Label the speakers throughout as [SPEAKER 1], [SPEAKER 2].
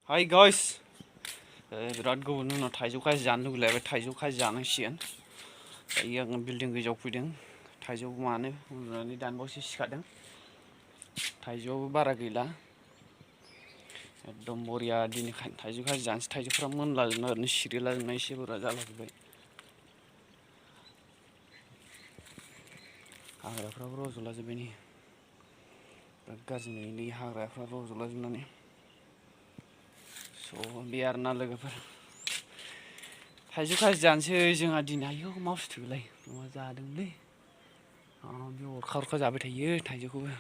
[SPEAKER 1] Hi guys, बिराद गोबावनि उनाव थाइजौ खाजि जानो लुगैलायबाय थाइजौ खाजि जानांसिगोन। दायो आङो बिल्डिं गोजौआव फैदों। थाइजौ मानो उन्दुनानै दानबावसो सिखारदों। थाइजौआबो बारा गैला। एकदम बरिया दिनै थाइजौ खाजि जानोसै। थाइजौफ्रा मोनलाजोबना ओरैनो सिरिलाजोबना एसे बुरजा जालाजोब्बाय। हाग्राफ्राबो रज'लाजोब्बाय नै। बिराद गाज्रि नुयोलै हाग्राफ्रा रज'लाजोबनानै। बे आरोना लोगोफोर थाइजौ खाजि जानोसै जोंहा दिनै। आयौ मा बुस्थु बेलाय मा जादोंलै बे अरखा जाबाय थायो थाइजौखौबो।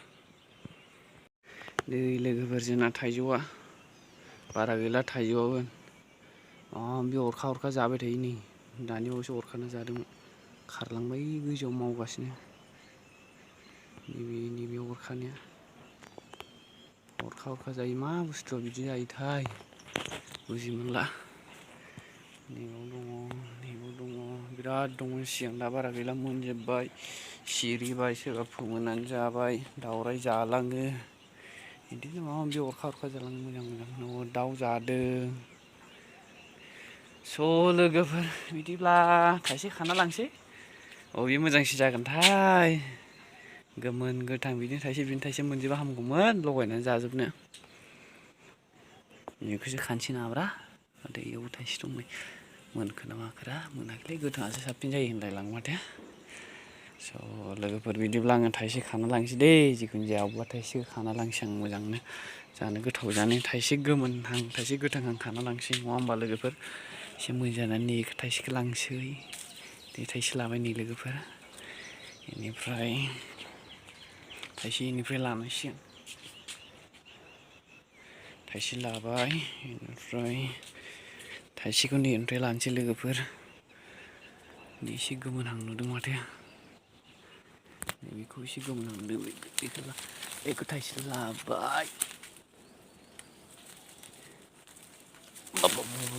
[SPEAKER 1] नै लोगोफोर जोंना थाइजौआ बारा गैला। थाइजौआबो बे अरखा जाबाय थायो नै। दानि बावैसो अरखानो जादोंमोन, खारलांबाय गोजौआव मावगासिनो। नैबे अरखानाया अरखा जायो। मा बुस्थुआ बिदि जायोथाय बुजि मोनला। नैबाव दङ बिराद दङ। सिगां दा बारा गैला, मोनजोब्बाय, सिरिबाय, सोरबा फोमोननानै जाबाय, दाउराइ जालाङो। बिदिनो माबा माबि अरखा जालाङो मोजां मोजां। दाउ जादों। लोगोफोर बिदिब्ला थाइसे खाना लांसै। अबे मोजांसिन जागोनथाय गोमोन गोथां बिदिनो थाइसे मोनजोबा हामगौमोन लगायनानै जाजोबनो। बेखौसो खानोसै नामाब्रा। माथो इयावबो थाइसे दं नै। मोनखोना माखोरा मोनाखैलै, गोथाङासो साबसिन जायो होनलायलाङो माथो। लोगोफोर बिदिब्ला आङो थाइसे खाना लांसै दे। जिखुनु जाया अबेबा थाइसे खाना लांसै आं मोजांनो जानो गोथाव जानो। थाइसे गोमोनहां थाइसे गोथांहां खाना लांसै नङा होमबा लोगोफोर। एसे मोजां जानानै थाइसेखौ लांसै। दे थाइसे लाबाय नै लोगोफोर। बेनिफ्राय थाइसे इनिफ्राय लानांसिगोन। थाइसे लाबाय, बेनिफ्राय थाइसेखौ नैबेनिफ्राय लानोसै लोगोफोर। एसे गोमोनहां नुदों माथो। बेखौ एसे गोमोनहां नुदों, बेखौ थाइसे लाबाय।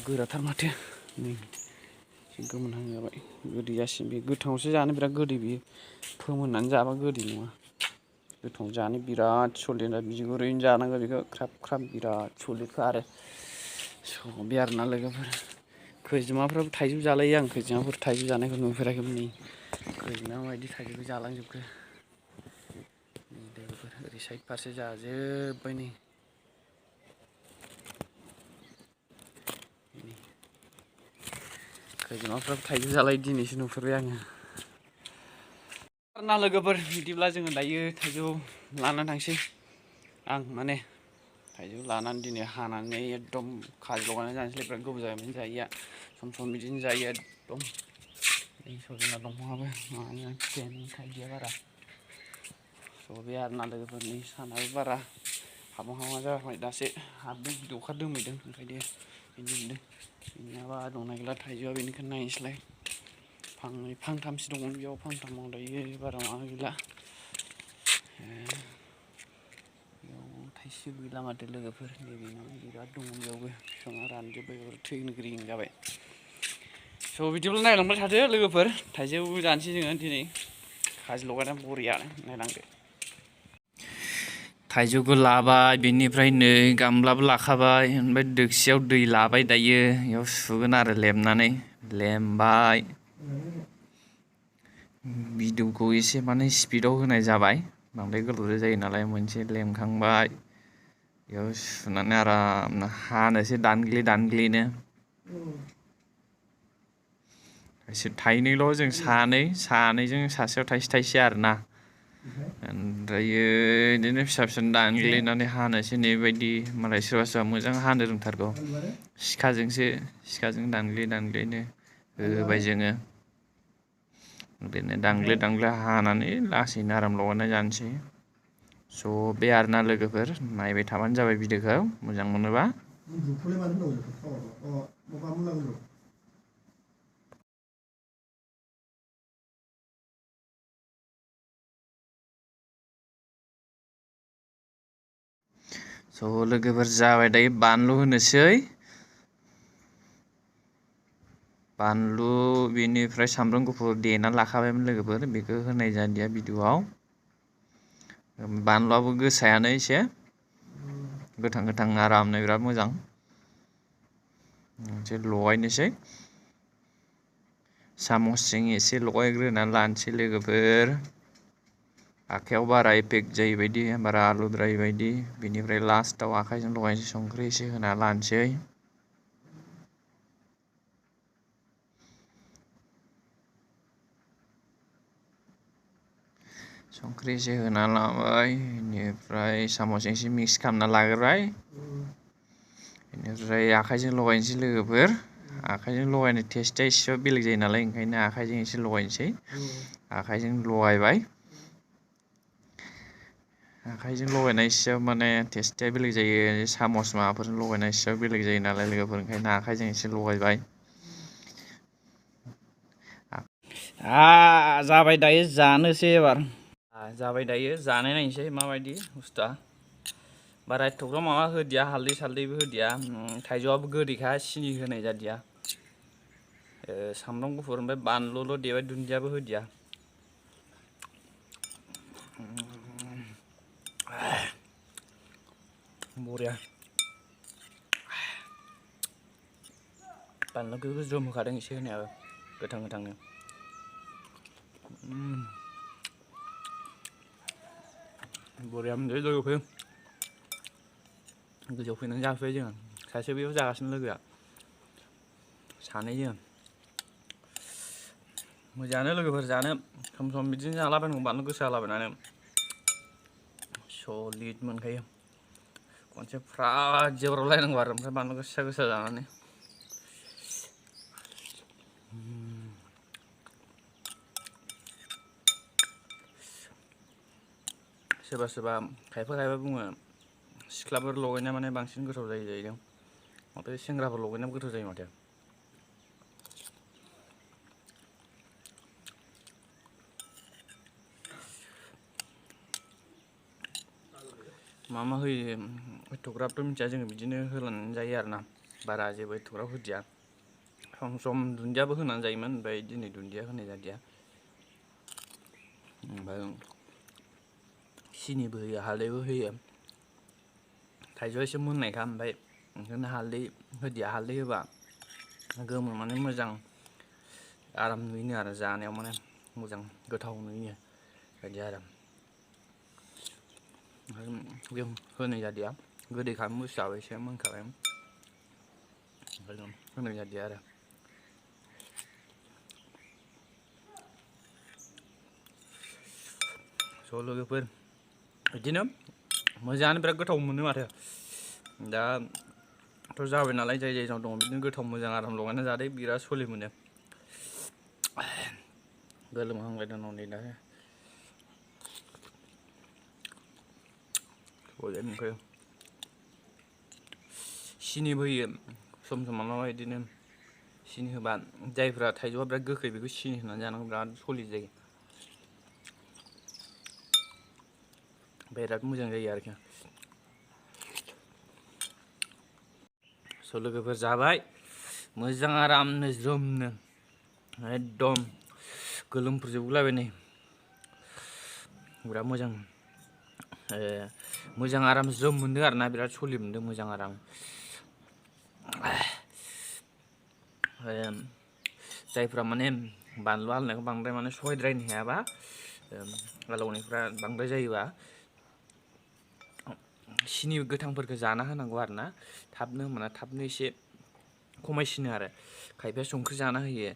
[SPEAKER 1] गोराथार माथो नै एसे गोमोनहां जाबाय। गोदै जासिगोन बे। गोथाङावसो जानो बिराद गोदै बेयो। फोमोननानै जाबा गोदै नङा। गोथाङाव जानो बिराद सलिद। बिगुरैनो जानांगौ बेखौ ख्राब ख्राब बिराद सलिदखा आरो। बे आरोना लोगोफोर। खैजिमाफ्राबो थाइजौ जालायो। आं खैजिमाफोर थाइजौ जानायखौ नुफेराखैमोन नै। खैजिमा माबायदि थाइजौखौ जालांजोबखो। लोगोफोर ओरै साइड फारसे जाजोब्बाय नै। खैजिमाफ्राबो थाइजौ जालायो दिनैसो नुफेरबाय आङो। ना लोगोफोर बिदिब्ला जोङो दायो थाइजौ लानानै थांसै। आं माने थाइजौ लानानै दिनै हानानै एकदम खाजि लगायनानै जानोसै। बिराद गोबाव जाबायमोन जायैया। सम बिदिनो जायो एकदम। सजना दंफाङाबो माबाया फिथाइयानो थाइदिया बारा। बे आरोना लोगोफोरनि सानाबो बारा हाबहां हाबहां जाबाय दासो हाबदों। अखा दोमैदों ओंखायनो बिदि नुदों। नङाबा दंना गैला थाइजौआ, बेनिखायनो नायनोसैलाय। फांथामसो दंमोन बेयाव, फांथामाव दायो बारा माबा गैला। बेयाव थाइसेबो गैला माथो लोगोफोर। नैबे बिराद दङ बेयावबो। बिफाङा रानजोब्बाय थैनो गोरिं जाबाय। बिदिब्ला नायलांबाय थादो लोगोफोर। थाइजौ जानोसै जोङो दिनै खाजि लगायनानै बरियानो। नायलांदो। थाइजौखौ लाबाय, बेनिफ्राय नै गामलाबो लाखाबाय। ओमफ्राय दोखसियाव दै लाबाय दायो। बेयाव सुगोन आरो लेमनानै। लेमबाय। बिदौखौ एसे माने स्पिडाव होनाय जाबाय। बांद्राय गोलावद्राय जायो नालाय। मोनसे लेमखांबाय। बेयाव सुनानै आरामनो हानोसै दानग्लिनो। थाइनैल' जों सानैजों सासेयाव थाइसे आरोना। ओमफ्रायो बिदिनो फिसा दानग्लिनानै हानोसै बेबायदि। मालाय सोरबा मोजां हानो रोंथारगौ। सिखाजों दानग्लिनो होबाय जोङो। बिदिनो दानग्लि हानानै लासैनो आराम लगायना जानोसै। बे आरोना लोगोफोर। नायबाय थाबानो जाबाय भिडिअखौ मोजां मोनोबा। लोगोफोर जाबाय दायो बानलु होनोसै। बानलु बेनिफ्राय सामब्राम गुफुर देनानै लाखाबायमोन लोगोफोर। बेखौ होनाय जादिया भिडिअआव। बानलुआबो गोसायानो एसे। गोथां आरामनो बिराद मोजां।
[SPEAKER 2] मोनसे लगायनोसै सामसजों एसे लगायग्रोनानै लानोसै लोगोफोर आखायाव बारा इफेक्ट जायै बायदि बारा आलौद्रायै बायदि बिनिफ्राय लास्टाव आखाइजों लगायनोसै संख्रि एसे होना लानोसै संख्रि एसे होना लाबाय बेनिफ्राय सामसजों एसे मिक्स खालामना लाग्रोबाय बेनिफ्राय आखाइजों लगायनोसै लोगोफोर आखाइजों लगायनाय टेस्टआ एसेबाबो बेलेग जायो नालाय ओंखायनो आखाइजों एसे लगायनोसै आखाइजों लगायबाय आखाइजों लगायनाय एसेबाबो माने टेस्टआ बेलेग जायो सामस माबाफोरजों लगायनाय एसेबाबो बेलेग जायो नालाय लोगोफोर ओंखायनो आखाइजों एसे लगायबाय
[SPEAKER 1] जाबाय दायो जानोसै एबार जाबाय दायो जानाय नायनोसै माबायदि बुस्थुआ बारा एथ'ग्राम माबा होदिया हालदै सालदैबो होदिया थाइजौआबो गोदैखा सिनि होनाय जादिया सामब्राम गुफुर ओमफ्राय बानलुल' देबाय दुन्दियाबो होदिया बरिया बानलुखौबो ज्रोम होखादों एसे होनायाबो गोथां गोथांनो बरिया मोनदों लोगोफोर गोजौआव फैनानै जाफैबाय जोङो सासे बेयाव जागासिनो लोगोआ सानैजों मोजाङानो लोगोफोर जानो सम सम बिदिनो जालाबायनांगौ बानलु गोसा जालाबायनानै सलिड मोनखायो खनसे फ्राद जेब्रावलायनांगौ आरो ओमफ्राय बानलु गोसा गोसा जानानै सोरबा सोरबा खायफा खायफा बुङो सिख्लाफोर लगायनाया माने बांसिन गोथाव जायो जाहैदों माथो सेंग्राफोर लगायनायाबो गोथाव जायो माथो मा मा होयो एथ'ग्राबथ' मिथिया जोङो बिदिनो होलानानै जायो आरोना बारा जेबो एथ'ग्राब होदिया सम सम दुन्दियाबो होनानै जायोमोन ओमफ्राय दिनै दुन्दिया होनाय जादिया ओमफ्राय सिनिबो होयो हालदैबो होयो थाइजौआ एसे मोननायखा ओमफ्राय ओंखायनो हालदै होदिया हालदै होबा गोमो माने मोजां आराम नुयो आरो जानायाव माने मोजां गोथाव नुयो बायदि आरो जों होनाय जादिया गोदै खालामनो बुस्थुआबो एसे मोनखाबाय ओंखायनो होनाय जादिया आरो स' लोगोफोर बिदिनो मोजाङानो बिराद गोथाव मोनो माथो दाथ' जाबाय नालाय जाय जायनाव दङ बिदिनो गोथाव मोजां आराम लगायना जादो बिराद सलिड मोनो गोलोमहांबाय दं नै दा सलिड मोनखायो सिनिबो होयो सम सम माब्लाबा बिदिनो सिनि होबा जायफ्रा थाइजौआ बिराद गोखै बेखौ सिनि होनानै जानांगौ बिराद सलिड जायो बिराद मोजां जायो आरोखि स' लोगोफोर जाबाय मोजां आरामनो ज्रोमनो एकदम गोलोमफ्रुजोबलायबाय नै बिराद मोजां मोजां आराम ज्रोम मोनदों आरोना बिराद सलिड मोनदों मोजां आराम जायफ्रा माने बानलु आलौनायखौ बांद्राय माने सहायद्रायनो हायाबा आलौनायफ्रा बांद्राय जायोबा सिनि गोथांफोरखौ जाना होनांगौ आरोना थाबनो होमबाना थाबनो एसे खमायसिनो आरो खायफाया संख्रि जाना होयो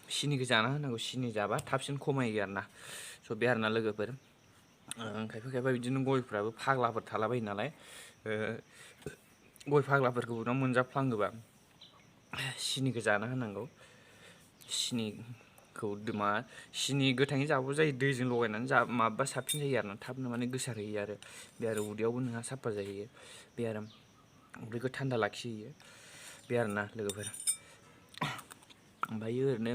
[SPEAKER 1] सिनिखौ जाना होनांगौ सिनि जाबा थाबसिन खमायो आरोना स' बे आरोना लोगोफोर खायफा खायफा बिदिनो गयफ्राबो फाग्लाफोर थालाबायो नालाय गय फाग्लाफोरखौ उनाव मोनजाफ्लाङोबा सिनिखौ जाना होनांगौ सिनिखौ सिनि गोथाङै जाबाबो जायो दैजों लगायनानै माबा साबसिन जायो आरोना थाबनो माने गोसारहैयो आरो बे आरो उदैयावबो नोंहा साफा जाहैयो बे आरो उदैखौ थान्दा लाखिहैयो बे आरोना लोगोफोर ओमफ्रायो ओरैनो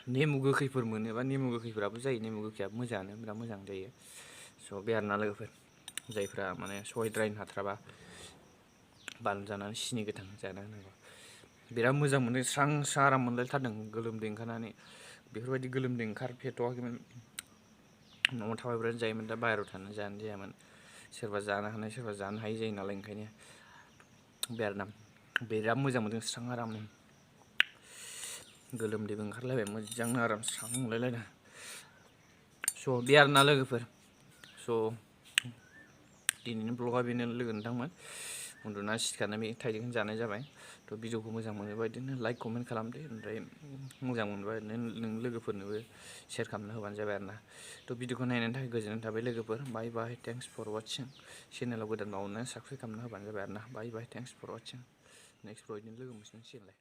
[SPEAKER 1] नेमु गोखैफोर मोनोबा नेमु गोखैफोराबो जायो नेमु गोखैयाबो मोजाङानो बिराद मोजां जायो स' बे आरोना लोगोफोर जायफ्रा माने सहायद्रायनो हाथाराबा बानलु जानानै सिनि गोथां जाना होनांगौ बिराद मोजां मोनो स्रां स्रां आराम मोनलायथारदों गोलोमदै ओंखारनानै बेफोरबायदि गोलोमदै ओंखारफेरथ'वाखैमोन न'आव थाबाय बिराद जायोमोन दा बाहेरायाव थानानै जानाय जायामोन सोरबा जानो हानाय सोरबा जानो हायि जायो नालाय ओंखायनो बे आरोना
[SPEAKER 2] बिराद मोजां मोनदों स्रां आरामनो गोलोमदैबो ओंखारलायबाय मोजांनो आराम स्रां मोनलायलायदों स' बे आरोना लोगोफोर स' दिनैनि ब्लगा बेनो लोगो नोंथांमोन उन्दुना सिखारनानै बे थाइजौखौनो जानाय जाबाय थ' भिडिअखौ मोजां मोनोबा बिदिनो लाइक कमेन्ट खालामदो ओमफ्राय मोजां मोनबा नों लोगोफोरनोबो शेयार खालामना होबानो जाबाय आरोना थ' भिडिअखौ नायनायनि थाखाय गोजोननाय थाबाय लोगोफोर बाय बाय थेंक्स फर वाचिं चेनेलाव गोदान मावनो साबस्क्राइब खालामना होबानो जाबाय आरोना bye bye thanks for watching next video बिदिनो लोगो मोनसिगोनलाय